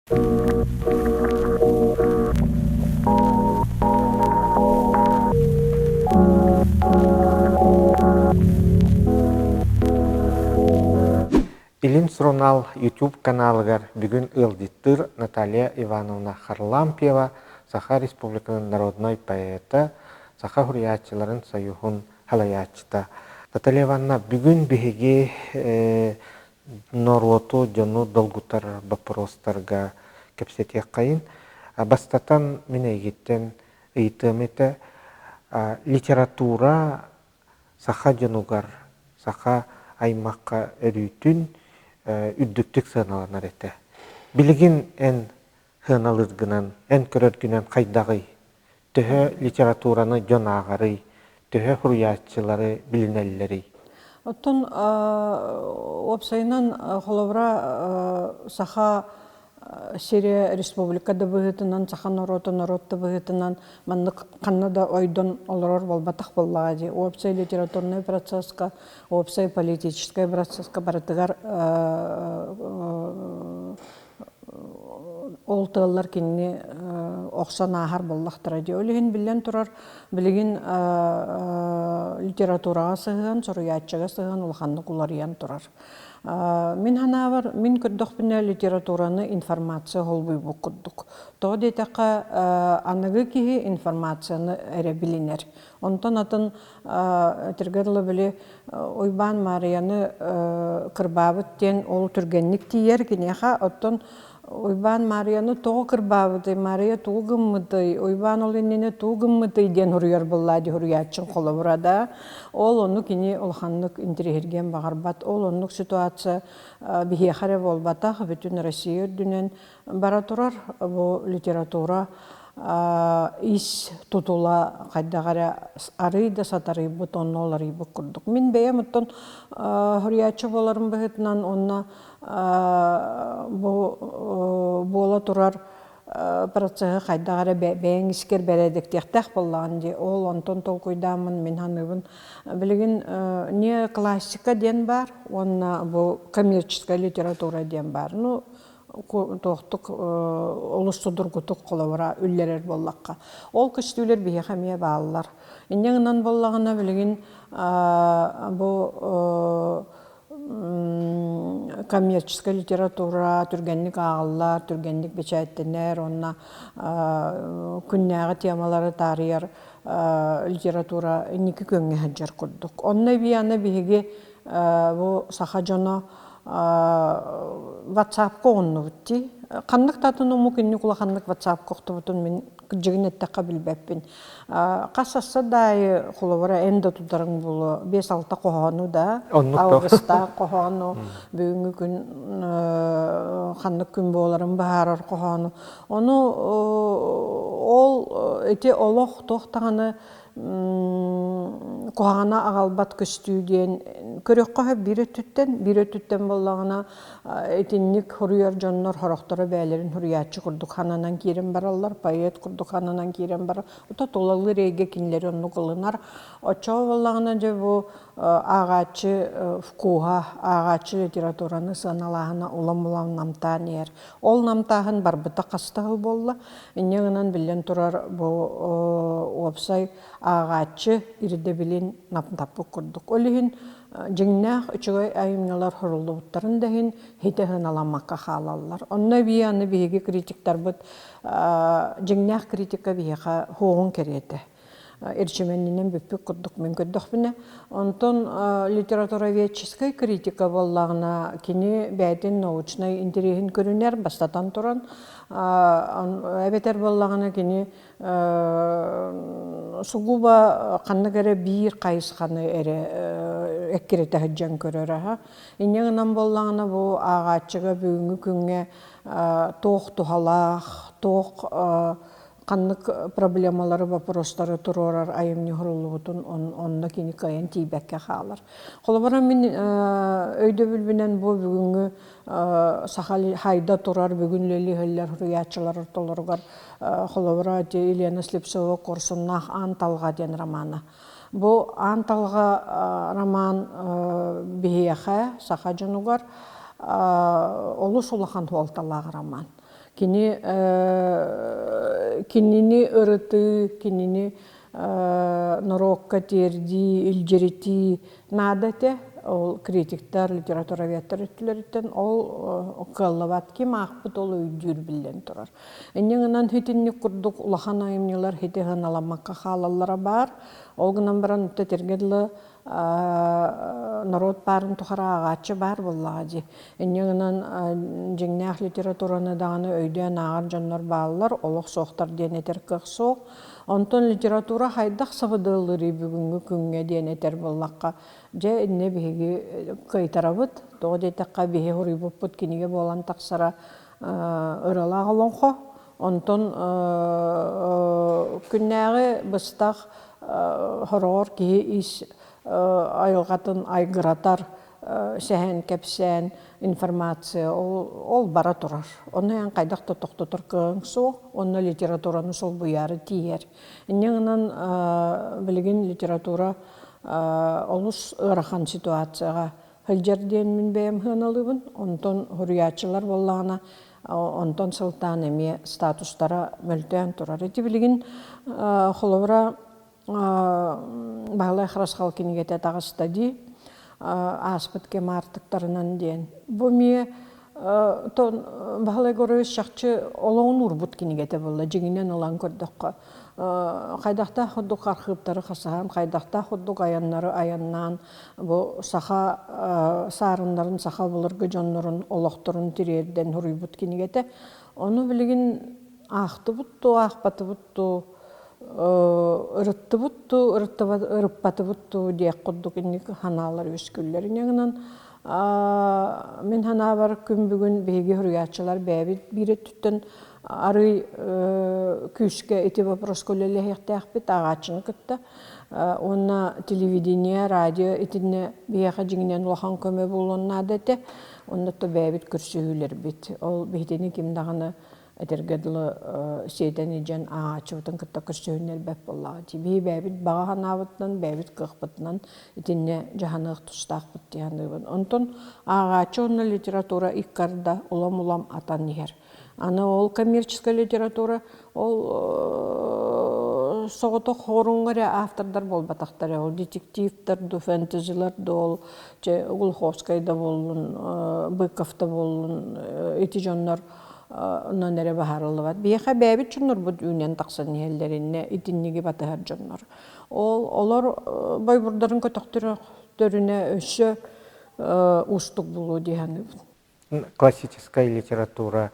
Илин сурунаал YouTube каналыгар бүгүн ыалдьыттыыр Наталья Ивановна Харлампьева Саха Республикатын народнай поэта, Саха суруйааччыларын союһун салайааччыта. Наталья Ивановна, бүгүн биһиги норуоту, дьону долгутар боппуруостарга кэпсэтиэххэйин. Бастатан мин эйигиттэн ыйытыам этэ, литература саха дьонугар, саха аймахха өрүүтүн үрдүктүк сыаналанар этэ. Билигин эн сыаналыыргынан, эн көрөргүнэн хайдаҕый? Төһө литератураны дьон ааҕарый, төһө суруйааччылары билинэллэрий? Оттон уопсайынан, холобура, саха сирэ республика да быһыытынан, саха норуота норуот да быһыытынан маннык ханна да ойдон олорор буолбатах буоллаҕа дии. Уопсай литературнай процесска, уопсай политическай процесска барытыгар ол тыаллар кинини охсон ааһар буоллахтара дии. Ол иһин биллэн турар, билигин литератураҕа сыһыан, суруйааччыга сыһыан улаханнык уларыйан турар. Мин санаабар, мин көрдөхпүнэ литератураны информация холбуйбут курдук. Тоҕо диэтэххэ, аныгы киһи информацияны эрэ билинэр. Онтон атын этэргэ дылы били Уйбаан Маарыйаны кырбаабыт диэн ол түргэнник тиийэр киниэхэ. Оттон Уйбаан Маарыйаны тоҕо кырбаабытый, Маарыйа тугу гыммытый, Уйбаан ол иннинэ тугу гыммытый диэн суруйар буоллаа дии суруйааччыҥ холобура да. Ол ону кини улаханнык интэриэһиргиэн баҕарбат. Ол оннук ситуация биһиэхэ эрэ буолбатах, бүтүн Россия үрдүнэн бара турар. Бу литература ис тутула хайдах эрэ арыый да сатарыйбыт, онно уларыйбыт курдук. Мин бэйэм оттон суруйааччы буоларым быһыытынан онно бу буола турар процеһы хайдах эрэ бэйэҥ искэр бэрээдэктиэхтээх буоллаҕын дии. Ол онтон толкуйдааммын мин саныыбын. Билигин не классика диэн баар уонна бу коммерческая литература диэн баар. Ну туохтук олус судургутук холобура үллэрэр буоллахха. Ол көстүүлэр биһиэхэ эмиэ бааллар. Инньэ гынан буоллаҕына билигин бу коммерческай литература түргэнник ааҕыллар, түргэнник бэчээттэнэр уонна күннээҕи темалары таарыйар литература инники күөҥҥэ сылдьар курдук. Онно эбии аны биһиги бу саха дьоно ватсапка оҕуннубут дии. Ханнык да атын омук инник улаханнык ватсапка охтубутун мин кырдьыгын эттэххэ билбэппин. Хас сарсыарда аайы холобура эн да тутарыҥ буолуо 5-6 хоһоону да алгыстаах хоһоону бүгүҥҥү күн ханнык күн буоларын быһаарар хоһоону ону ол ити олох туох даҕаны куһаҕана аҕалбат көстүү диэн көрүөххэ сөп биир өттүттэн биир өттүттэн буоллаҕына итинник суруйар дьоннор сорохторо бэйэлэрин суруйааччы курдук сананан киирэн бараллар поэт курдук сананан киирэн барар ото тулалыыр эйгэ кинилэри оннук ылынар оччоҕо буоллаҕына дьэ бу ааҕааччы вкуһа ааҕааччы литератураны сыаналааһына улам-улам намтаан иһэр ол намтааһын барбыта хаста сыл буолла Инньэ гынан, биллэн турар, бу уопсай ааҕааччы ирдэбилин намтаппыт курдук. Ол иһин дьиҥнээх үчүгэй айымньылар суруллубуттарын да иһин хитэ сыаналаммакка хаалаллар. Онно эбии аны биһиги критиктарбыт дьиҥнээх критика биһиэхэ суоҕун кэриэтэ. Эрчимэннинэн бүппүт курдук мин көрдөхпүнэ. Онтон литературоведческай критика буоллаҕына, кини бэйэтин научнай интэриэһин көрүнэр, бастатан туран, эбэтэр буоллаҕына кини сугуба ханнык эрэ биир хайысханы эрэ эккирэтэ сылдьан көрөр аһа. Инньэ гынан буоллаҕына бу ааҕааччыга бүгүҥҥү күҥҥэ туох туһалаах, туох ханнык проблемалары, вопростары туруорар айымньы суруллубутун онно кини кыайан тиийбэккэ хаалар. Холобура, мин өйдөбүлбүнэн бу бүгүҥҥү саха хайда турар бүгүн үлэлиһэллэр суруйааччылар ортолоругар холобура Елена Слепцова Куорсуннаах Аан талҕа диэн романа. Бу Аан талҕа роман биһиэхэ, саха дьонугар олус улахан суолталаах роман. Кини кинини ырытыы, кинини норуокка тиэрдии, илдьиритии наада этэ. Ол критиктар, литературоведтар өттүлэриттэн ол кыаллыбат. Ким аахпыт ол өйдүүр биллэн турар. Инньэ гынан итинник курдук улахан айымньылар ити сыаналаммакка хаалаллара баар. Ол гынан баран этэргэ дылы норуот баарын тухары ааҕааччы баар буоллаҕа дии. Инньэ гынан дьиҥнээх литератураны даҕаны өйдөөн ааҕар дьоннор бааллар, олох суохтар диэн этэр кыах суох. Онтон литература хайдах сабыдыаллыырый бүгүҥҥү күҥҥэ диэн этэр буоллахха, дьэ иннэ биһиги кыайтарабыт. Тоҕо диэтэххэ биһи суруйбуппут кинигэ буолан тахсара ыралаах олоҥхо. Онтон күннээҕи быстах хороҕор киһи ис айылҕатын айгыратар сэһэн, кэпсээн, информация ол, ол бара турар. Ону эн хайдах да тохтотор кыаҕыҥ суох, онно литератураны солбуйаары тиийэр. Инньэ гынан билигин литература олус ыарахан ситуацияҕа сылдьар диэн мин бэйэм сыаналыыбын. Онтон суруйааччылар буоллаҕына, онтон сылтаан эмиэ статустара мөлтөөн турар. Ити билигин холобура Баһылай Харысхал кинигэтэ таҕыста дии ааспыт кэм аартыктарынан диэн. Бу эмиэ Баһылай Горович чахчы олоҕун уурбут кинигэтэ буолла дьиҥинэн ылан көрдөххө. Хайдахтаах курдук архыыптары хасыһан, хайдахтаах курдук айаннары айаннаан бу саха саарыннарын, саха былыргы дьоннорун олохторун тириэрдэн суруйбут кинигэтэ. Ону билигин аахтыбыт дуу, аахпатыбыт дуу, ырыттыбыт дуу, ырыппатыбыт дуу диэх курдук инник санаалар үөскүүллэр. Инньэ гынан мин санаабар күн бүгүн биһиги суруйааччылар бэйэбит биир өттүттэн арыый күүскэ ити вопроска үлэлэһиэхтээхпит ааҕааччыны кытта уонна телевидение, радио итиннэ биһиэхэ дьиҥинэн улахан көмө буолуон наада этэ. Онно то бэйэбит көрсүһүүлэрбит. Ол биһитини ким даҕаны этэргэ дылы сиэтэн илдьэн ааҕааччыбытын кытта көрсүһүннэрбэт буоллаҕа дии. Биһи бэйэбит баҕа санаабытынан, бэйэбит кыахпытынан итиннэ дьаһаныах тустаахпыт дии саныыбын. Онтон ааҕааччы уонна литература икки-арда улам-улам атан иһэр. Аны ол коммерческая литература ол соҕотох хоруҥҥа эрэ автордар буолбатахтар ол детективтэр ду фэнтезилэр ду ол чэ Глуховскай да буоллун Быков да буоллун ити дьоннор онон эрэ баһарыллыбат. Биһиэхэ бэйэбит дьоннорбут үүнэн тахсан иһэллэринэ итинниги батыһар дьоннор. Ол олор бойбурдарын көтөхтөрүнэ өссө уустук буолуо дии саныыбын. Классическай литература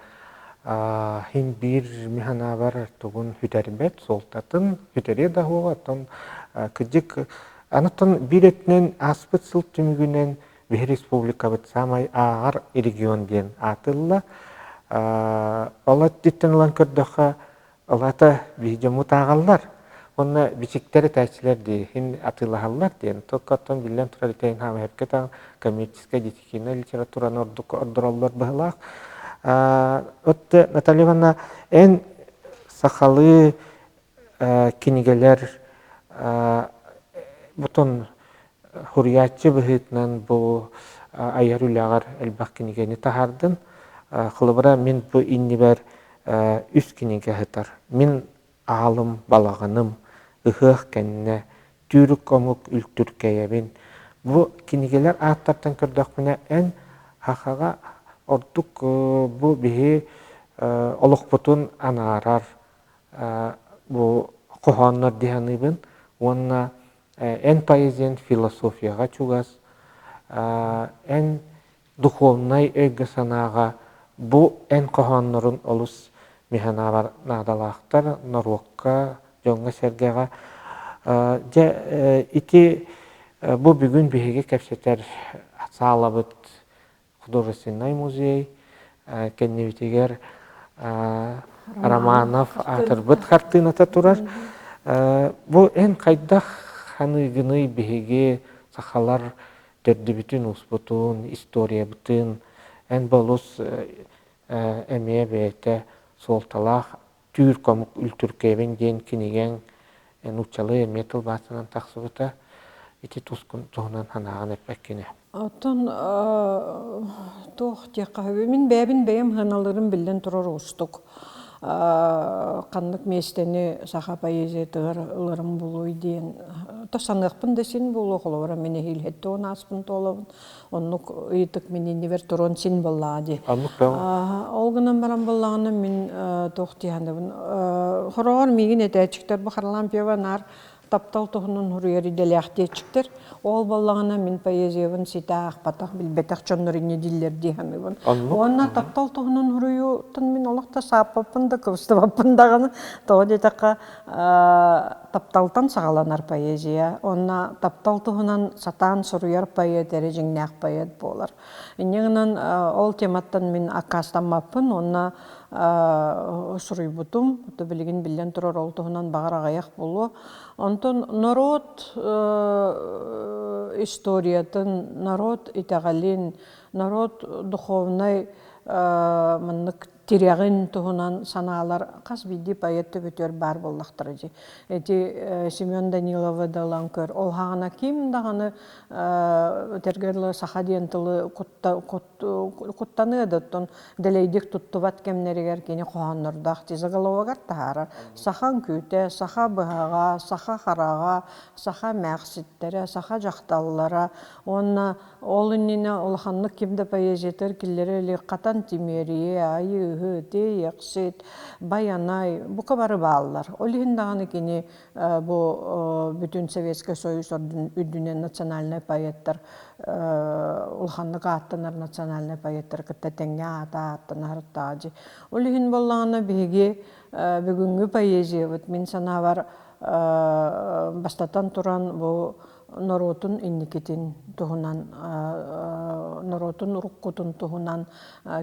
иһин биир мин тугун сүтэрбэт суолтатын сүтэриэ да суоҕа. Оттон кырдьык анаттан биир өттүнэн ааспыт сыл түмүгүнэн биһи республикабыт саамай ааҕар регион диэн аатылла. Ол өттүттэн ылан көрдөххө, Ылата биһи дьоммут ааҕаллар. Уонна бичиктэр этээччилэр диэһин атыылаһаллар диэн. Только оттон биллэн турар итэйин хаамыһапка таҕын коммерческай детективнай литератураны ордук ордороллор быһылаах. Вот Наталья Ивановна, эн сахалыы кинигэлэр бутун Суруйааччы быһыытынан бу айар үлэҕэр элбэх кинигэни таһаардым. Холобура, мин бу иннибэр үс кинигэ сытар. Мин аалым, балаҕаным, ыһыах кэннэ, түүрүк омук үлтүркэйэбин. Бу кинигэлэр ааттартан көрдөхпүнэ, эн сахаҕа ордук бу биһи олохпутун анаарар бу хоһооннор дии саныыбын уонна эн поэзиян философияҕа чугас, эн духовнай өйгө-санааҕа бу эн хоһооннорун олус миһанаабар наадалаахтар норуокка, дьоҥҥо-сэргэҕэ. Дьэ, ити бу бүгүн биһиги кэпсэтэр саалабыт художественнай музей кэннибитигэр Романов аатырбыт хартыыната турар. Бу эн хайдах ханыыгыный биһиги сахалар төрдүбүтүн-ууспутун, историябытын эн болус эмиэ бэйэтэ суолталаах Түүр комук үлтүркэйэбин диэн кинигэҥ нууччалыы эмиэ тылбаастанан тахсыбыта. Ити тускун туһунан санааҕын эппэккин ээ. Оттон туох диэххэ сөбүй? Мин бэйэбин бэйэм сыаналыырым биллэн турар уустук. Ханнык миэстэни саха поэзиятыгар ыларым буолуой диэн то саныахпын да син буолуо холобура мин эһиилһэттэ уон ааспын туолабын оннук ыйытык мин иннибэр туруон син буоллаҕа дии. Ол гынан баран буоллаҕына мин туох дии саныыбын хороҕор миигин этээччиктэр бу Харлампьева наар таптал туһунан суруйар идэлээх диэччиктэр. Ол буоллаҕына мин поэзиябын ситэ аахпатах, билбэтэх дьоннор инньэ дииллэр дии саныыбын. Уонна таптал туһунан суруйууттан мин олох да сааппаппын да, кыбыстыбаппын даҕаны. Тоҕо диэтэххэ, тапталтан саҕаланар поэзия. Уонна таптал туһунан сатаан суруйар поэт эрэ дьиҥнээх поэт буолар. Инньэ гынан ол тематтан мин аккаастаммаппын уонна суруйбутум. Билигин биллэн турар ол туһунан баҕар аҕыйах буолуо. Онтон норуот историятын, норуот итэҕэлин, норуот духовнай маннык тирэҕин туһунан санаалар хас биирдии поэт төбөтүгэр баар буоллахтара дии. Ити Семен Даниловы да ылан көр. Ол хаҕана ким даҕаны этэргэ дылы саха диэн тылы куттаныа да оттон дэлэйдик туттубат кэмнэригэр кини хоһооннордоох дии заголовогар таһаарар. Саха үҥкүүтэ, саха быһаҕа, саха хараҕа, саха эмээхситтэрэ, саха дьахталлара уонна ол иннинэ улаханнык ким да поэзиятыгар киллэрэ илик Хатан Тимиэрийэ, Айыыһы, Тиэйэхсит, Байанай бука бары бааллар. Ол иһин даҕаны кини бу бүтүн Советскай Союз үрдүнэн национальнай поэттар улаханнык ааттанар национальнай поэттары кытта тэҥҥэ аата ааттанар дии. Ол иһин буоллаҕына биһиги бүгүҥҥү поэзиябыт мин санаабар бастатан туран бу норуотун инникитин туһунан норуотун уруккутун туһунан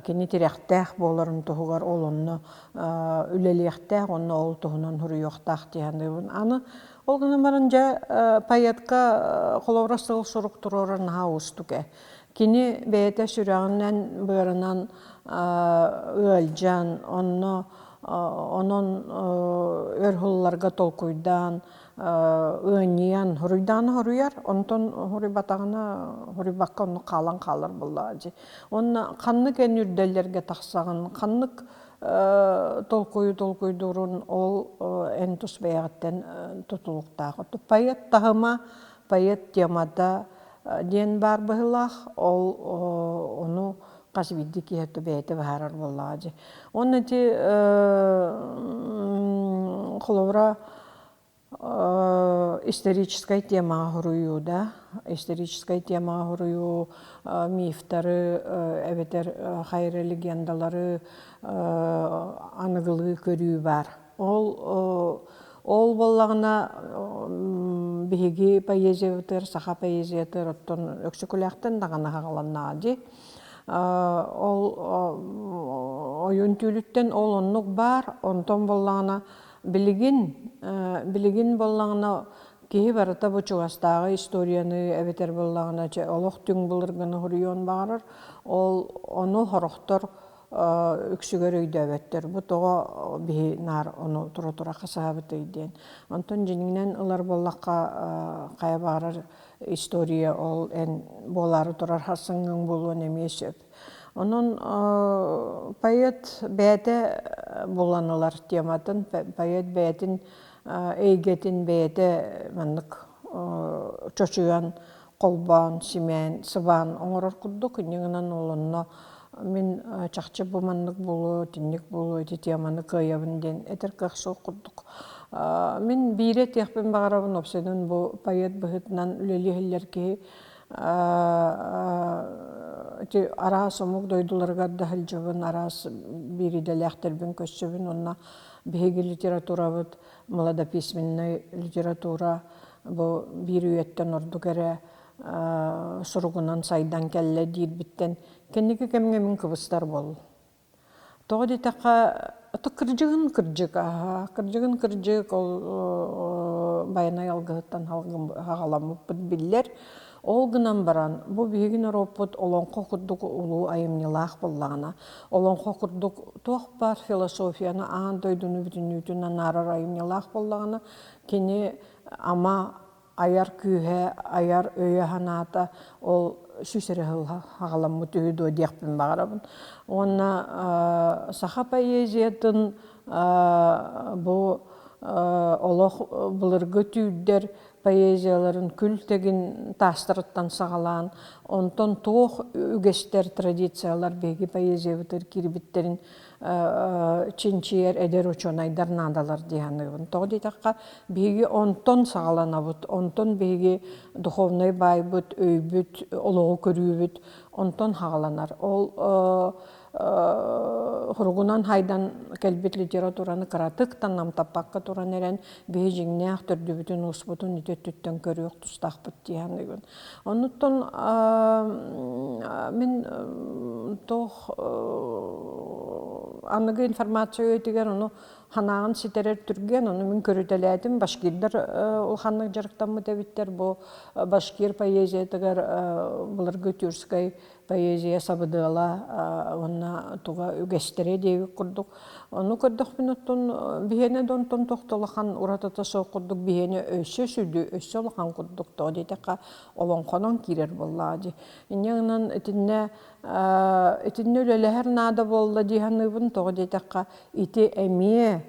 кини тирэхтээх буоларын туһугар ол онно үлэлиэхтээх онно ол туһунан суруйуохтаах дии саныыбын. Аны ол гынан баран дьэ поэтка холобура сыл сурук туруорар наһаа уустук ээ. Кини бэйэтэ сүрэҕинэн быарынан ыалдьан онно онон өр сылларга толкуйдаан ыанньыйан хоруйдаан хоруйар, онтон хоруйбатаҕына хоруйбакка оннук хаалан хаалар буоллаҕа дии. Уонна ханнык эн үрдэллэргэ тахсаҕын, ханнык толкуйу толкуйдуурун ол эн тус бэйэҕиттэн тутулуктаах. Поэт таһыма, поэт темата диэн баар быһыылаах, ол ону хас биирдии киһи бэйэтэ быһаарар буоллаҕа дии. Уонна ити холобура Историческай темаҕа суруйуу да, историческай темаҕа суруйуу мифтары эбэтэр хайа легендалары аныгылыы көрүү баар. Ол ол буоллаҕына биһиги поэзиябытыгар, саха поэзиятыгар оттон Өксөкүлээхтэн даҕаны аҕаланнаҕа дии. Ол ойуун түүлүттэн ол оннук баар, онтон буоллаҕына Билигин, билигин буоллаҕына киһи барыта бу чугастааҕы историяны эбэтэр буоллаҕына чэ олох түҥ былыргыны суруйуон баҕарар. Ол ону сорохтор үксүгэр өйдөөбөттөр. Бу тоҕо биһи наар ону тура-тура хасыһабытый диэн. Онтон дьиҥинэн ылар буоллахха хайа баҕарар история ол эн буолаары турар харсыҥҥыҥ буолуон эмиэ сөп. Онон поэт бэйэтэ булан ылар тематын, поэт бэйэтин эйгэтин бэйэтэ маннык чочуйан, холбоон, симээн, сыбаан оҥорор курдук. Инньэ гынан ол онно мин чахчы бу маннык буолуо, итинник буолуо, ити теманы кыайабын диэн этэр кыах суох курдук. Мин биири этиэхпин баҕарабын, уопсайынан бу поэт быһыытынан үлэлии иһиллэр киһи ити араас омук дойдуларыгар да сылдьабын, араас биир идэлээхтэрбин көрсөбүн уонна биһиги литературабыт младописьменнай литература бу биир үйэттэн ордук эрэ суругунан сайдан кэллэ диирбиттэн кэнники кэмҥэ мин кыбыстар буоллум. Тоҕо диэтэххэ, кырдьыгын кырдьык аһа, кырдьыгын кырдьык ол байанай алгыһыттан хаҕаламмыппыт биллэр. Ол гынан баран, бу биһиги норуоппут олоҥхо курдук улуу айымньылаах буоллаҕына, олоҥхо курдук туох баар философияны аан дойдуну бүтүннүүтүн анаарар айымньылаах буоллаҕына, кини ама айар күүһэ, айар өйө-санаата ол сүүс эрэ сыл аҕаламмыт үһү дуо диэхпин баҕарабын. Уонна саха поэзиятын бу олох былыргы түүрдэр поэзияларын күл-тэгин таастарыттан саҕалаан, онтон туох үгэстэр, традициялар биһиги поэзиябытыгар киирбиттэрин чинчийэр эдэр учуонайдар наадалар дии саныыбын. Тоҕо диэтэххэ, биһиги онтон саҕаланабыт, онтон биһиги духовнай баайбыт, өйбүт, олоҕу көрүүбүт онтон саҕаланар. Ол хоругунан хайдан кэлбит литератураны кыратык да намтаппакка туран эрэн биһи дьиҥнээх төрдүбүтүн ууспутун ити өттүттэн көрүөх тустаахпыт дии саныыбын. Оннуттан мин туох аныгы информация үйэтигэр ону ханаан ситэрэр түргэн, ону мин көрүтэлээтим. Башкирдар улаханнык дьарыктаммыт эбиттэр. Бу башкир поэзиятыгар былыргы тюркскай поэзия сабыдыала уонна туга үгэстэрэ диэбит курдук. Ону көрдөхпүнэ оттон биһиэнэ да онтон тохто улахан уратыта суох курдук биһиэнэ өссө сүдү, өссө улахан курдук тоҕо диэтэххэ олоҥхонон киирэр буоллаҕа дии. Инньэ гынан итиннэ итиннэ үлэлэһэр наада буолла дии саныыбын тоҕо диэтэххэ ити эмиэ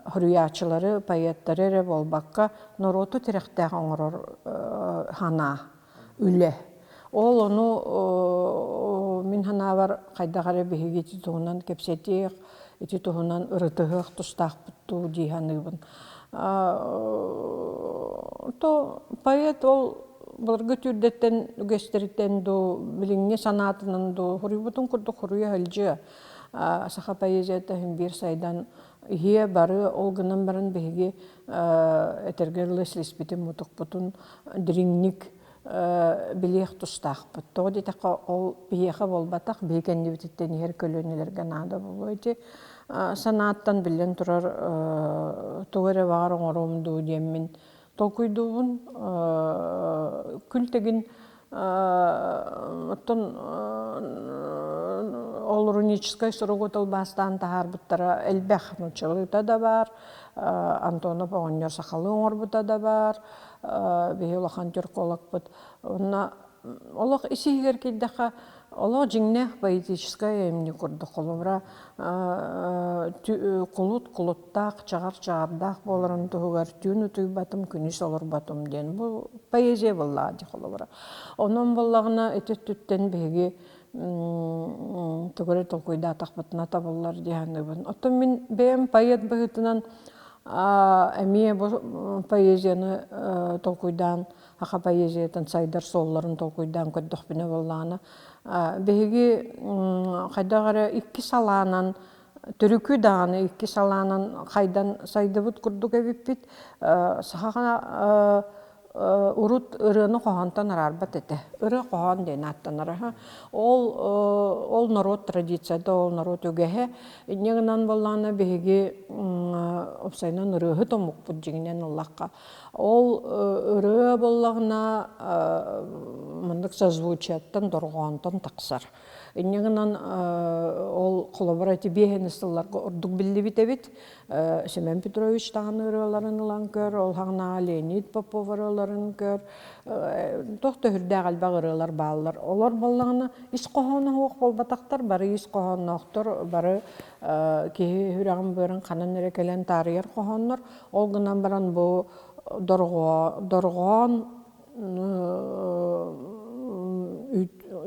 хоруйааччылары, поэттары эрэ буолбакка норуоту тирэхтээх оҥорор санаа үлэ. Ол ону мин санаабар хайдах эрэ биһиги ити туһунан кэпсэтиэх, ити туһунан ырытыһыах тустаахпыт дуу дии саныыбын. То поэт ол былыргы түүрдэттэн үгэстэриттэн дуу, билиҥҥи санаатынан дуу хоруйбутун курдук хоруйа сылдьыа. Саха поэзията иһин биир сайдан иһиэ бары ол гынан баран биһиги этэргэ дылы силиспитин мутукпутун дириҥник билиэх тустаахпыт. Тоҕо диэтэххэ, ол биһиэхэ буолбатах, биһи кэннибититтэн иһэр көлүөнэлэргэ наада буолуо ити. Санааттан биллэн турар тугу эрэ баҕар оҥоруом дуу диэммин толкуйдуубун. Күл-тэгин оттон ол руническай суругу тылбаастаан таһаарбыттара элбэх нууччалыыта да баар, Антонов оҕонньор сахалыы оҥорбута да баар, биһи улахан тюркологпыт. Онно олох ис-иһигэр киирдэххэ, олох дьиҥнээх поэтическай айымньы курдук холобура кулут кулуттаах, чаҕар чаҕардаах буоларын туһугар түүн утуйбатым, күнүс олорботум диэн бу поэзия буоллаҕа дии холобура. Онон буоллаҕына ити өттүттэн биһиги тугу эрэ толкуйдаатахпытына табыллар дии саныыбын. Оттон мин бэйэм поэт быһыытынан эмиэ бу поэзияны толкуйдаан саха поэзиятын сайдар суолларын толкуйдаан көрдөхпүнэ буоллаҕына биһиги хайдах эрэ икки салаанан төрүкү даҕаны икки салаанан хайдан сайдыбыт курдук эбиппит сахаҕа урут ырыаны хоһоонтон араарбат этэ. Ырыа хоһоон диэн ааттанара. Ол ол норуот традицията, ол норуот үгэһэ. Инньэ гынан буоллаҕына биһиги уопсайынан ырыаһыт омукпут дьиҥинэн ыллахха. Ол ырыа буоллаҕына маннык созвучиеттан, дорҕоонтон тахсар. Инньэ гынан ол холобура ити биэһини сылларга ордук биллибит эбит. Семен Петрович даҕаны ырыаларын ылан көр, ол хаҥнаҕа Леонид Попов ырыаларын көр, туох да сүрдээх элбэх ырыалар бааллар. Олор буоллаҕына ис хоһооно суох буолбатахтар, бары ис хоһоонноохтор, бары киһи сүрэҕин-быарын ханан эрэ кэлэн таарыйар хоһооннор. Ол гынан баран бу дорҕоон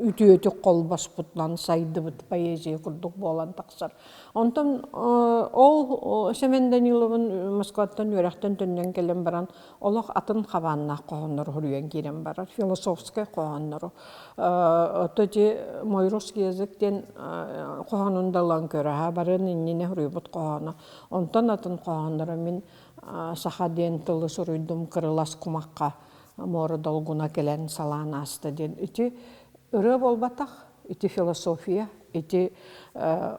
үтүөтүк холбоспутунан сайдыбыт поэзия курдук буолан тахсар. Онтон ол Семен Даниловын Москваттан үөрэхтэн төннөн кэлэн баран олох атын хабааннаах хоһооннору суруйан киирэн барар, философскай хоһооннору. Ото ити «Мой русский язык» диэн хоһоонун да ылан көрө, барын иннинэ суруйбут хоһооно. Онтон атын хоһоонноро мин саха диэн тылы суруйдум кырылас кумахха муора долгуна кэлэн салаан ааста диэн ити ырыа буолбатах ити философия ити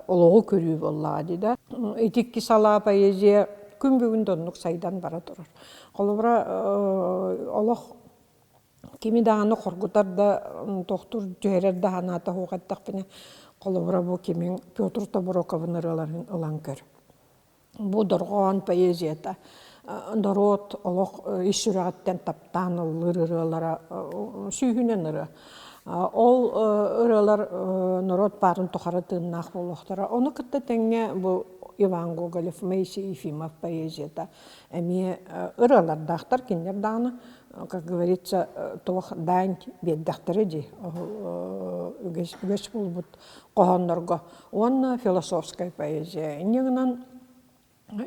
олоҕу көрүү буоллаҕа дии да ити икки салаа поэзия күн бүгүн да оннук сайдан бара турар холобура олох кими даҕаны хоргутар да тохтуур түһэрэр да санаата суох эттэхпинэ холобура бу кимиҥ Петр Тобуруковын ырыаларын ылан көр Бу дорҕоон поэзията норуот олох ис сүрэҕиттэн таптаан ыллыыр ырыалара сүүһүнэн ырыа. Ол ырыалар норуот баарын тухары тыыннаах буолуохтара. Ону кытта тэҥҥэ бу Иван Гоголев, Моисей Ефимов поэзията эмиэ ырыалардаахтар, кинилэр даҕаны, как говорится, туох дань биэрдэхтэрэ дии үгэс, үгэс буолбут хоһооннорго. Уонна философскай поэзия. Инньэ гынан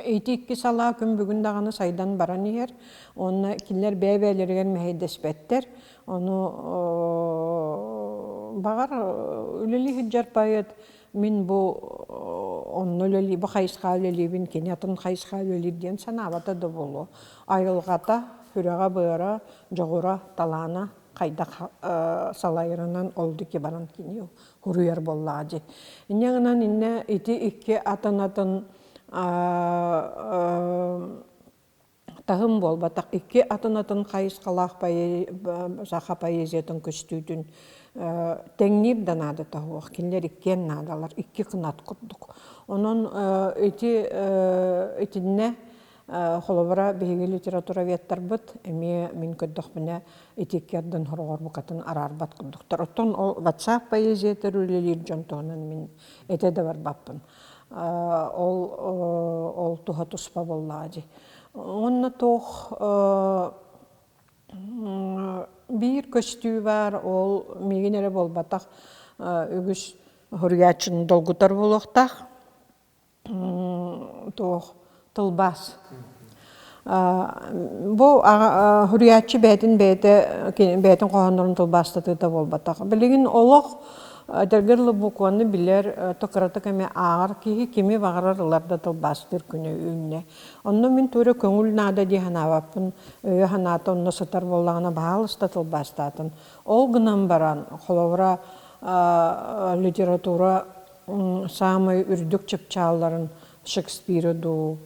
Ити икки салаа күн бүгүн даҕаны сайдан баран иһэр уонна кинилэр бэйэ-бэйэлэригэр мэһэйдэспэттэр. Ону баҕар үлэлии сылдьар поэт мин бу онно үлэлии бу хайысхаҕа үлэлиибин, кини атын хайысхаҕа үлэлиир диэн санаабата да буолуо. Айылҕата, сүрэҕэ-быара, дьоҕура, талаана хайдах салайарынан ол диэки баран кини суруйар буоллаҕа дии. Инньэ гынан иннэ ити икки атын-атын таһым буолбатах икки атын-атын хайысхалаах саха поэзиятын көстүүтүн тэҥниир да наадата суох. Кинилэр иккиэн наадалар, икки кынат курдук. Онон ити итиннэ Холобура, биһиги литературоведтарбыт эмиэ мин көрдөхпүнэ ити икки ардын хороҕор букатын араарбат курдуктар. Оттон ол WhatsApp поэзиятыгар үлэлиир дьон туһунан мин этэ да барбаппын. Ол ол туһа туспа буоллаҕа дии. Уонна туох биир көстүү баар, ол миигин эрэ буолбатах, үгүс суруйааччыны долгутар буолуохтаах. Туох тылбаас. Бу суруйааччы бэйэтин бэйэтэ бэйэтин хоһооннорун тылбаастатыыта буолбатах. Билигин олох этэргэ дылы букваны билэр, кыратык эмэ ааҕар киһи кими баҕарар ылар да тылбаастыыр күнэ үүннэ. Онно мин туора көҥүл наада дии санаабаппын. Өйө-санаата онно сытар буоллаҕына, баһаалыста тылбаастаатын. Ол гынан баран, холобура, литература саамай үрдүк чыпчаалларын Шекспиры дуу,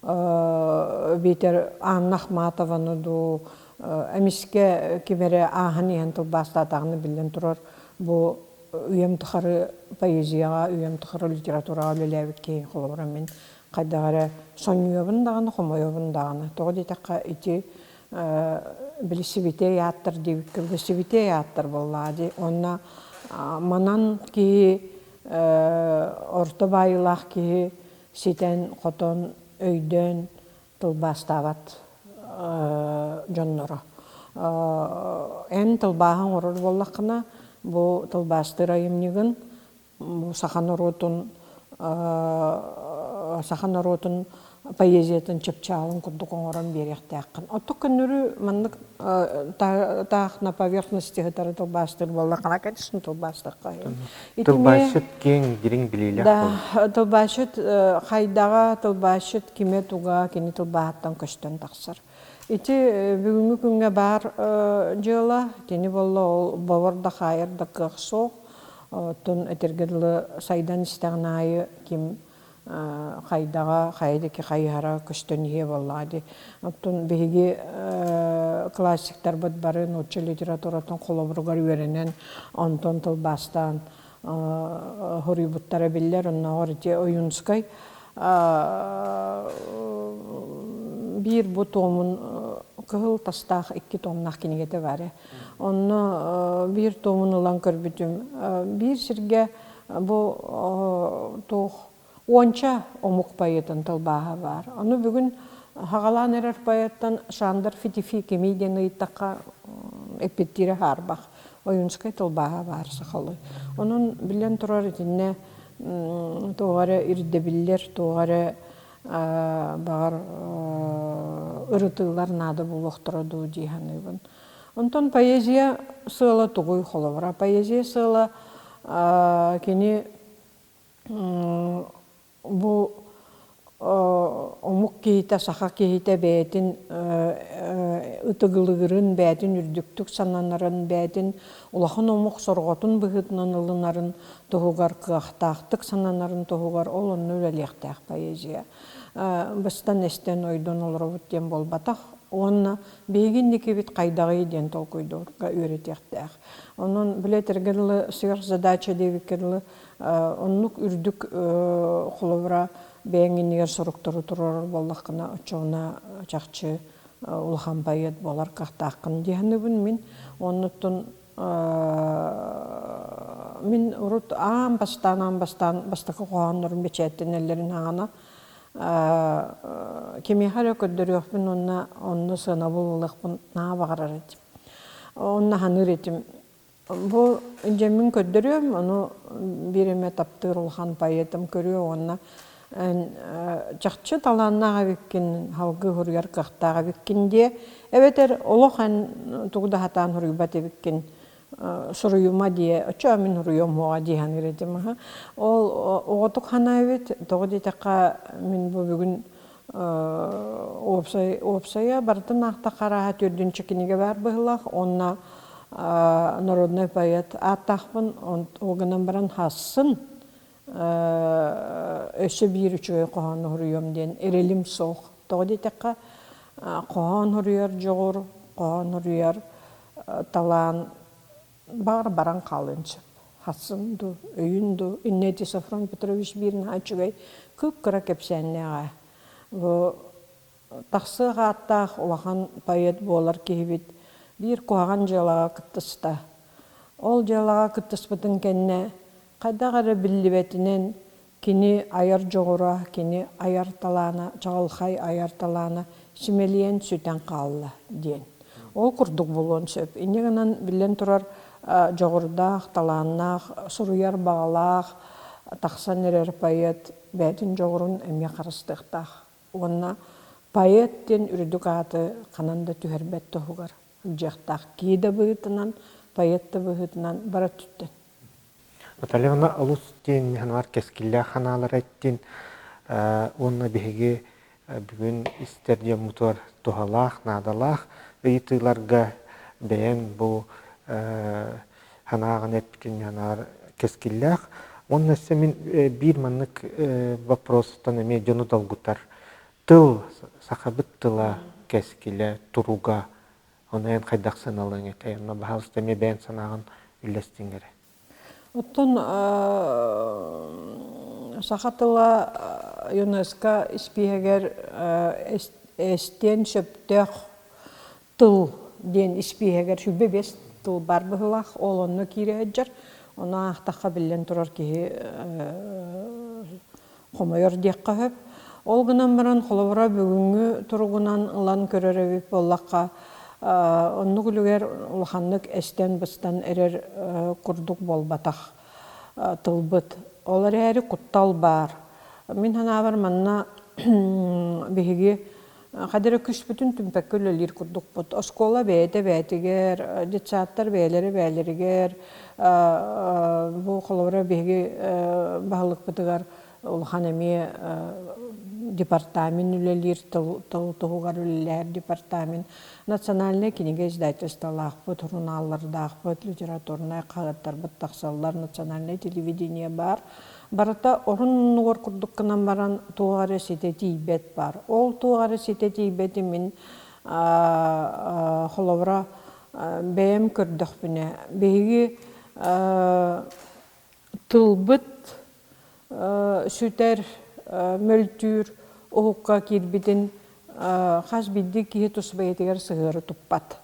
биитэр Анна Ахматованы дуу эмискэ ким эрэ ааһан иһэн тылбаастаатаҕына биллэн турар бу үйэм тухары поэзияҕа, үйэм тухары литератураҕа үлэлээбит киһи холобура мин хайдах эрэ сонньуйабын даҕаны, хомойобун даҕаны. Тоҕо диэтэххэ ити били сибитэй ааттар диэбиккэ били сибитэй ааттар буоллаҕа дии. Уонна манан киһи орто баайыылаах киһи ситэн-хотон, өйдөөн тылбаастаабат дьонноро. Эн тылбааһы оҥорор буоллаххына, бу тылбаастыыр айымньыгын саха норуотун саха норуотун поэзиятын чыпчаалын курдук оҥорон биэриэхтээххин. Оттон көннөрү маннык таах на поверхности сытары тылбаастыыр буоллаххына, конечно, тылбаастахха. Тылбаасчыт киэҥ, дириҥ билиилээх Да, тылбаасчыт хайдаҕа, тылбаасчыт кимэ-туга кини тылбааһыттан көстөн тахсар. Ити бүгүҥҥү күҥҥэ баар дьыала, итини буолла ол бобор да хаайар да кыах суох. Оттон этэргэ дылы сайдан истэҕин аайы ким хайдаҕа, хайа диэки хайыһара көстөн иһиэ буоллаҕа дии. Оттон биһиги классиктарбыт бары нуучча литературатын холобуругар үөрэнэн, онтон тылбаастаан хоруйбуттара биллэр. Оннооҕор ити Ойуунскай биир бу туомун кыһыл тастаах икки туомнаах кинигэтэ баар ээ. Онно биир туомун ылан көрбүтүм. Биир сиргэ бу туох уонча омук поэтын тылбааһа баар. Ону бүгүн хаҕалаан эрэр поэттан Шандор Фитифи кимий диэн ыйыттахха эппиэттиирэ хаарбах. Ойуунскай тылбааһа баар сахалыы. Онон биллэн турар итиннэ туох эрэ ирдэбиллэр, туох эрэ баҕар ырытыылар наада буолуохтара дуу дии саныыбын. Онтон поэзия сыала тугуй холобура? Поэзия сыала кини бу омук киһитэ, саха киһитэ бэйэтин ытыгылыырын, бэйэтин үрдүктүк сананарын, бэйэтин улахан омук сорҕотун быһыытынан ылынарын туһугар, кыахтаахтык сананарын туһугар ол онно үлэлиэхтээх поэзия. Быстан эстэн ойдон олоробут диэн буолбатах. Уонна биһиги инникибит хайдаҕый диэн толкуйдуурга үөрэтиэхтээх. Онон били этэргэ дылы сверхзадача диэбиккэ дылы оннук үрдүк холобура бэйэҥ иннигэр соруктары туруорар буоллаххына, оччоҕуна чахчы улахан поэт буолар кыахтааххын дии саныыбын мин. Оннуттан. Мин урут аан бастаан аан бастаан бастакы хоһооннорум бэчээттэнэллэрин аҕана кимиэхэ эрэ көрдөрүөхпүн уонна онно сыанабыл ылыахпын наһаа баҕарар этим. Онно саныыр этим. Бу дьэммин көрдөрүөм, ону биир эмэ таптыыр улахан поэтым көрүө уонна чахчы талааннаах эбиккин, салгыы суруйар кыахтаах эбиккин диэ, эбэтэр олох эн тугу да сатаан суруйбат эбиккин, суруйума диэ, оччо мин суруйуом уоҕа дии саныыр этим. Ол оҕотук санаабыт, тоҕо диэтэххэ мин бу бүгүн уопсай уопсайа барытын аахтахха арааһа төрдүнчэ кинигэ баар быһыылаах уонна народнай поэт ааттаахпын ол гынан баран хассын өссө биир үчүгэй хоһоону суруйуом диэн эрэлим суох. Тоҕо диэтэххэ, хоһоон суруйар дьоҕур, хоһоон суруйар талаан баҕар баран хаалыан сөп. Хассын дуу, өйүн дуу, инньэ ити Софрон Петрович биир наһаа үчүгэй кып-кыра кэпсээннээҕэ. Бу тахсыах ааттаах улахан поэт буолар киһибит биир куһаҕан дьыалаҕа кыттыста. Ол дьыалаҕа кыттыспытын кэннэ хайдах эрэ биллибэтинэн кини айар дьоҕура, кини айар талаана, чаҕылхай айар талаана симэлийэн сүтэн хаалла диэн. Ол курдук буолуон сөп. Инньэ гынан, биллэн турар, дьоҕурдаах, талааннаах, суруйар баҕалаах, тахсан эрэр поэт бэйэтин дьоҕурун эмиэ харыстыахтаах. Уонна поэт диэн үрдүк ааты ханан да түһэрбэт туһугар сылдьыахтаах. Киһи да быһыытынан, поэт да быһыытынан бары өттүттэн. Наталья олус диэн ханаар кэскиллээх ханаалара эттин уонна биһиги бүгүн истэр дьоммутугар туһалаах, наадалаах ыйытыыларга бэйэҥ бу санааҕын эппитин ханаар кэскиллээх. Уонна өссө мин биир маннык вопростан эмиэ дьону долгутар. Тыл, сахабыт тыла кэскилэ, туруга Ону эн хайдах сыаналыаҥ этэй? Онно баһаалыста эмиэ бэйэҥ санааҕын үллэстиҥ эрэ. Оттон саха тыла ЮНЕСКО испииһэгэр эстиэн сөптөөх тыл диэн испииһэгэр 25 тыл баар быһыылаах. Ол онно киирэ сылдьар. Ону аахтахха биллэн турар киһи хомойор диэххэ сөп. Ол гынан баран, холобура, бүгүҥҥү туругунан ылан көрөр эбит буоллахха, оннук үлүгэр улаханнык эстэн-быстан эрэр курдук буолбатах тылбыт. Ол эрээри куттал баар. Мин санаабар, манна биһиги хайда эрэ күспүтүн түмпэккэ үлэлиир курдукпут. Оскуола бэйэтэ бэйэтигэр, детсадтар бэйэлэрэ бэйэлэригэр, бу холобура биһиги баһылыкпытыгар улахан эмиэ департамент үлэлиир, тыл, тыл туһугар үлэлэһэр департамент, национальнай кинигэ издательстволаахпыт, сурунааллардаахпыт, литературнай хаһыаттарбыт тахсаллар, национальнай телевидение баар. Барыта орун-оннугар курдук гынан баран туох эрэ ситэ тиийбэт баар. Ол туох эрэ ситэ тиийбэти мин холобура бэйэм көрдөхпүнэ, биһиги тылбыт сүтэр, мөлтүүр уһукка киирбитин хас биирдии киһи тус бэйэтигэр сыһыары туппат.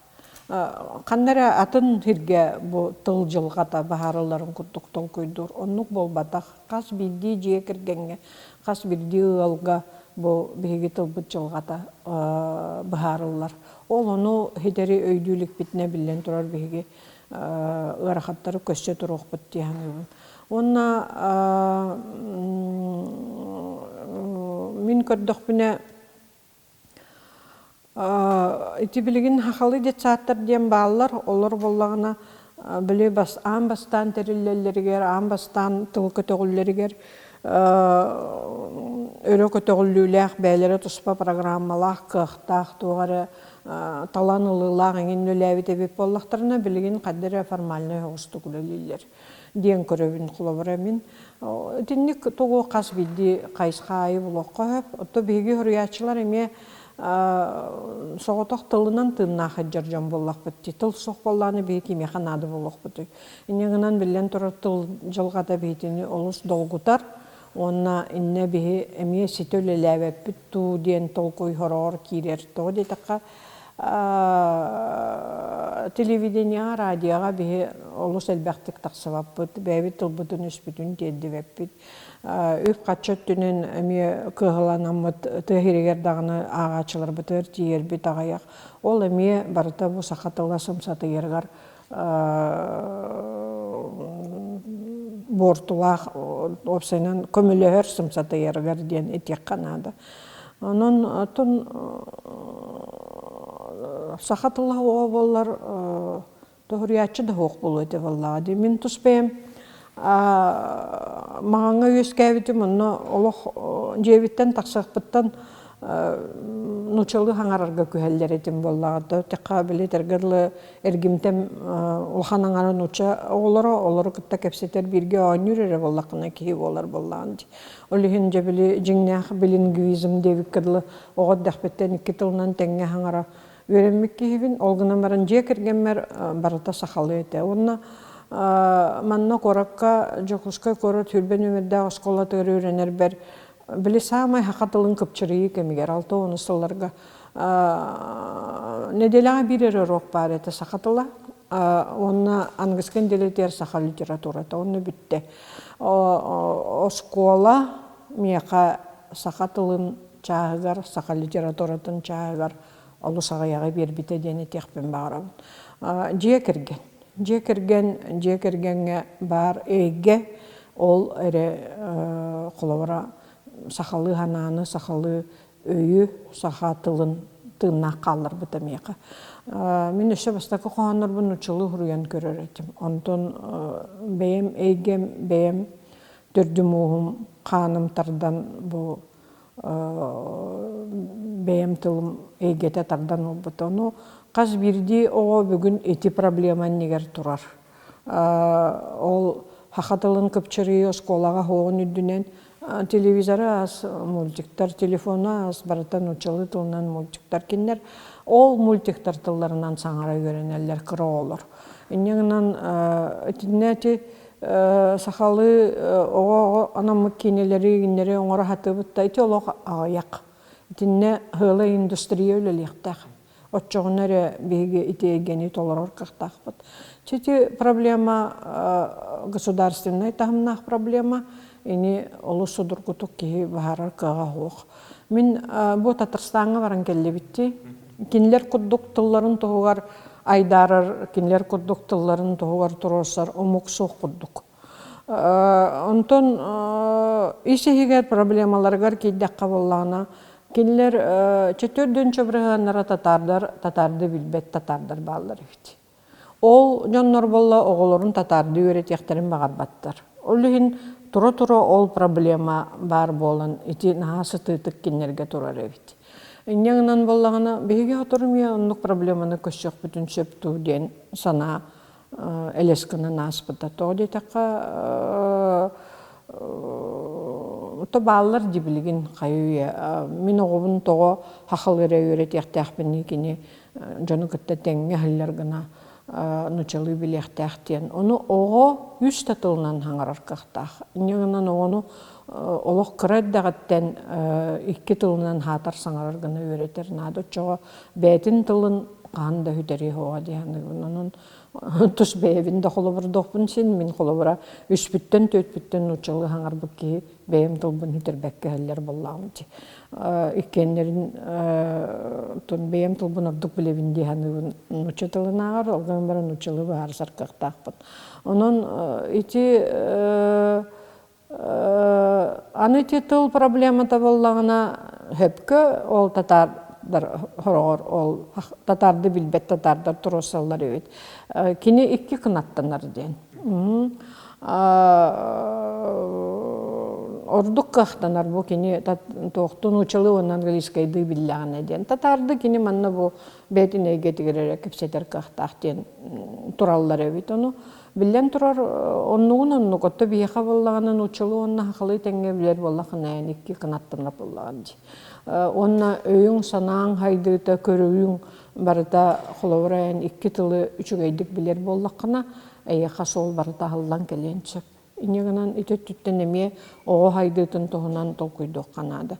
Ханна эрэ атын сиргэ бу тыл дьылҕата баһаарылларын курдук толкуйдуур. Оннук буолбатах. Хас биирдии дьиэ кэргэҥҥэ, хас биирдии ыалга бу биһиги тылбыт дьылҕата быһаарыллар. Ол ону ситэри өйдүү иликпитинэ биллэн турар биһиги ыарахаттары көрсө туруохпут дии саныыбын. Уонна мин көрдөхпүнэ Ити билигин сахалыы детсадтар диэн бааллар, олор буоллаҕына били бас аан бастаан тэриллэллэригэр, аан бастаан тыл көтөҕүллэригэр өрө көтөҕүллүүлээх бэйэлэрэ туспа программалаах, кыахтаах туох эрэ талан ылыылаах эҥин үлэлээбит эбит буоллахтарына, билигин ханна эрэ формальнай соҕустук үлэлииллэр диэн көрөбүн холобура мин. Итинник тугу хас биирдии хайысха аайы булуохха сөп. Оттон биһиги суруйааччылар эмиэ соҕотох тылынан тыыннаах сылдьар дьон буоллахпыт дии. Тыл суох буоллаҕына биһиги кимиэхэ наада буолуохпутуй? Инньэ гынан биллэн турар тыл дьылҕата биһитини олус долгутар уонна иннэ биһи эмиэ ситэ үлэлээбэппит дуу диэн толкуй хороҕор киирэр. Тоҕо диэтэххэ, Телевидениеҕа, радиоҕа биһи олус элбэхтик тахсыбаппыт, бэйэбит тылбытын өспүтүн тиэрдибэппит. Үп-харчы өттүнэн эмиэ кыаһыланаммыт тыа иһигэр даҕаны ааҕааччыларбытыгар тиийэрбит аҕыйах. Ол эмиэ барыта бу саха тыла сымсатыйарыгар буортулаах уопсайынан көмөлөһөр сымсатыйарыгар диэн этиэххэ наада. Онон оттон саха тыла оҕо буоллар тоһуруйааччы да суох буолуо этэ буоллаҕа дии. Мин тус бэйэм маҕаҥҥа үөскээбитим онно олох дьиэбиттэн тахсыахпыттан нууччалыы хаҥарарга күһэллэр этим буоллаҕа да тэххэ били этэргэ дылы эргимтэм улахан аҥара нуучча оҕолоро олору кытта кэпсэтэр бииргэ оонньуур эрэ буоллаххына киһи буолар буоллаҕын дии. Ол иһин дьэ били дьиҥнээх билингвизм диэбиккэ дылы оҕо эрдэхпиттэн икки тылынан тэҥҥэ хаҥара үөрэммит киһибин. Ол гынан баран дьиэ кэргэммэр барыта сахалыы этэ. Уонна манна куоракка Дьокуускай куорат 20 нүөмэрдээх оскуолатыгар үөрэнэрбэр били саамай саха тылын кыпчырыйыы кэмигэр 60 сылларга нэдиэлэҕэ биир эрэ уруок баар этэ саха тыла уонна английскай нэдиэлэтигэр саха литературата онно бүттэ. Оскуола миэхэ саха тылын чааһыгар, саха литературатын чааһыгар олус аҕыйаҕы биэрбитэ диэн этиэхпин баҕарабын. Дьиэ кэргэн. Дьиэ кэргэн, дьиэ кэргэҥҥэ баар эйгэ ол эрэ холобура сахалыы санааны, сахалыы өйү, саха тылын тыыннаах хаалларбыта миэхэ. Мин өссө бастакы хоһооннорбун нууччалыы суруйан көрөр этим. Онтон бэйэм эйгэм, бэйэм төрдүм-ууһум, хааным тардан бу бэйэм тылым эйгэтэ тардан ылбыта. Ону хас биирдии оҕо бүгүн ити проблема иннигэр турар. Ол саха тылын кыпчырыы оскуолаҕа суоҕун үрдүнэн телевизоры аас, мультиктар, телефону аас, барыта нууччалыы тылынан мультиктар кинилэр ол мультиктар тылларынан саҥара үөрэнэллэр кыра оҕолор. Инньэ гынан итиннэ ити сахалыы оҕо анаммыт киинэлэри кинилэри оҥоро сатыыбыт да ити олох аҕыйах. Итиннэ сыала индустрия үлэлиэхтээх. Оччоҕуна эрэ биһиги ити эйгэни толорор кыахтаахпыт. Ити проблема государственнай таһымнаах проблема, ини олус судургутук киһи баһарар кыаҕа суох. Мин бу Татарстаҥҥа баран кэллибит Кинилэр курдук тылларын туһугар айдаарар, кинилэр курдук тылларын туһугар туруорсар омук суох курдук. Онтон ис иһигэр проблемаларыгар киирдэххэ буоллаҕына, кинилэр четүөрдүнчэ бырыһыаннара татаардар, татаарды билбэт татаардар бааллар эбит. Ол дьоннор буолла оҕолорун татаардыы үөрэтиэхтэрин баҕарбаттар. Ол иһин тура-тура ол проблема баар буолан ити наһаа сытыытык кинилэргэ турар эбит. Инньэ гынан буоллаҕына, биһиги сотору эмиэ оннук проблеманы көрсүөхпүтүн сөп дуу диэн санаа элэс гынан ааспыта. Тоҕо диэтэххэ, то бааллар дии билигин хайы-үйэ. Мин оҕобун тоҕо хахал эрэ үөрэтиэхтээхпиний кини дьону кытта тэҥҥэ аһыллар гына нучалыы билиэхтээх диэн. Ону оҕо үс да тылынан хаҥарар кыахтаах. Инньэ гынан оҕону олох кыра эрдэҕиттэн икки тылынан хаатар саҥарар гына үөрэтэр наада. Оччоҕо бэйэтин тылын хаһан да сүтэриэ суоҕа дии саныыбын. Онон тус бэйэбин да холобурдуохпун син мин холобура үспүттэн түөрпүттэн нууччалыы хаҥарбыт киһи бэйэм тылбын сүтэрбэккэ иһэллэр буоллаҕым дии. Иккиэннэрин бэйэм тылбын ордук билэбин дии саныыбын нуучча тылынааҕар, ол гынан баран нууччалыы быһаарсар кыахтаахпын. Онон ити Аны ити тыл проблемата буоллаҕына, сөпкө ол татаардар хороҕор ол татаарды билбэт татаардар туруорсаллар эбит. Кини икки кынаттанар диэн. Ордук кыахтанар бу кини туохтун нууччалыы уонна английскайдыы биллэҕинэ диэн. Татаарды кини манна бу бэйэтин эйгэтигэр эрэ кэпсэтэр кыахтаах диэн тураллар эбит. Ону Биллэн турар, оннугун оннук. Отто биһиэхэ буоллаҕына нууччалыы уонна сахалыы тэҥҥэ билэр буоллаххына эн икки кынаттанар буоллаҕын дии. Уонна өйүҥ-санааҥ хайдыыта, көрүүҥ барыта холобура эн икки тылы үчүгэйдик билэр буоллаххына, эйиэхэ суол барыта аһыллан кэлиэн сөп. Инньэ гынан ити өттүттэн эмиэ оҕо сайдыытын туһунан толкуйдуохха наада.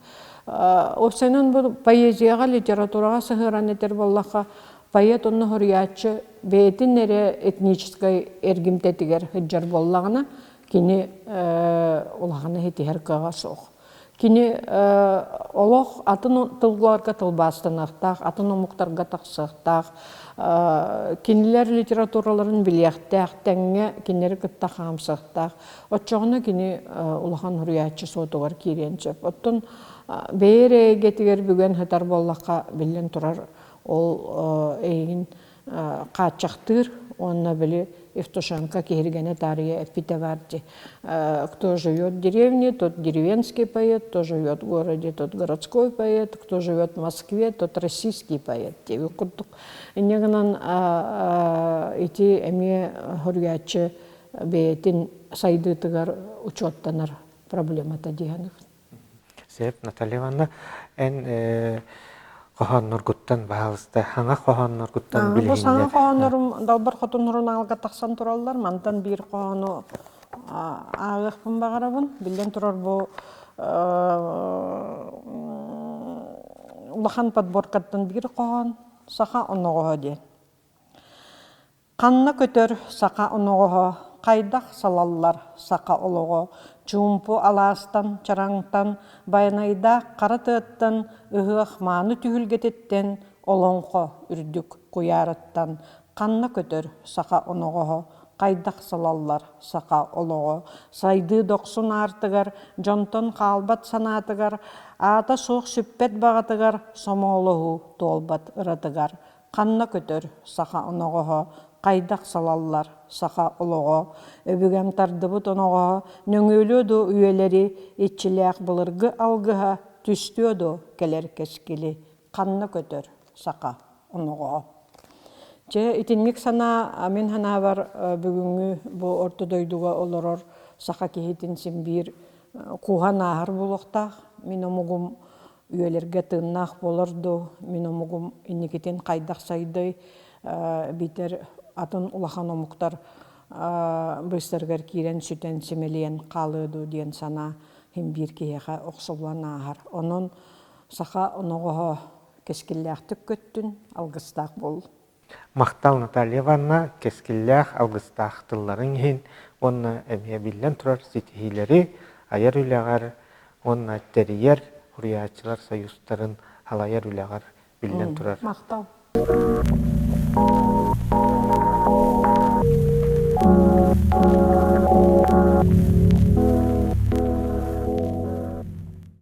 Уопсайынан бу поэзияҕа, литератураҕа сыһыаран этэр буоллахха, поэт онно суруйааччы бэйэтин эрэ этническэй эргимтэтигэр сылдьар буоллаҕына, кини улаханы ситиһэр кыаҕа суох. Кини олох атын тылларга тылбаастаныахтаах, атын омуктарга тахсыахтаах, кинилэр литератураларын билиэхтээх, тэҥҥэ кинилэри кытта хаамсыахтаах. Оччоҕуна кини улахан суруйааччы суотугар киириэн сөп. Оттон бэйэ эрэ эйгэтигэр бүгэн сытар буоллахха, биллэн турар, ол эйигин хааччахтыыр уонна били Евтушенко киһиргэнэ таарыйа эппитэ баар дии кто живет в деревне, тот деревенский поэт, кто живет в городе, тот городской поэт, кто живет в Москве, тот российский поэт диэбит курдук. Инньэ гынан ити эмиэ суруйааччы бэйэтин сайдыытыгар учуоттанар проблемата дии саныыбын. Сөп, Наталья Ивановна, эн хоһоонноргуттан, баһаалыста, хаҥа хоһоонноргуттан Бу саҥа хоһооннорум Далбар Хотун сурунаалга тахсан тураллар. Мантан биир хоһоону ааҕыахпын баҕарабын. Биллэн турар, бу улахан подборкаттан биир хоһоон «Саха оноҕоһо» диэн. Ханна көтөр саха оноҕоһо, хайдах салаллар саха олоҕо, чуумпу алаастан, чараҥтан, байанайдаах хара тыаттан, ыһыах мааны түһүлгэтиттэн, олоҥхо үрдүк куйаарыттан ханна көтөр саха оноҕоһо, хайдах салаллар саха олоҕо, сайдыы дохсун аартыгар, дьонтон хаалбат санаатыгар, аата суох сүппэт баҕатыгар, сомоҕолоһуу туолбат ыратыгар Ханна көтөр саха оноҕоһо, хайдах салаллар саха олоҕо, өбүгэм тардыбыт оноҕоһо нөҥүөлүө дуо үйэлэри, иччилээх былыргы алгыһа түстүө дуо кэлэр кэскили, ханна көтөр саха оноҕоһо. Чэ, итинник санаа мин санаабар бүгүҥҥү бу орто дойдуга олорор саха киһитин син биир кууһан ааһар буолуохтаах. Мин омугум үйэлэргэ тыыннаах буолар дуу, мин омугум инникитин хайдах сайдый, биитэр атын улахан омуктар быыстарыгар киирэн сүтэн симэлийэн хаалыа дуу диэн санаа син биир киһиэхэ охсуллан ааһар. Онон саха оноҕоһо кэскиллээхтик көттүн, алгыстаах буоллун. Махтал Наталья Ивановна кэскиллээх, алгыстаах тылларыҥ иһин уонна эмиэ биллэн турар ситиһиилэри айар үлэҕэр уонна тэрийэр суруйааччылар союзтарын салайар үлэҕэр биллэн турар. Махтал.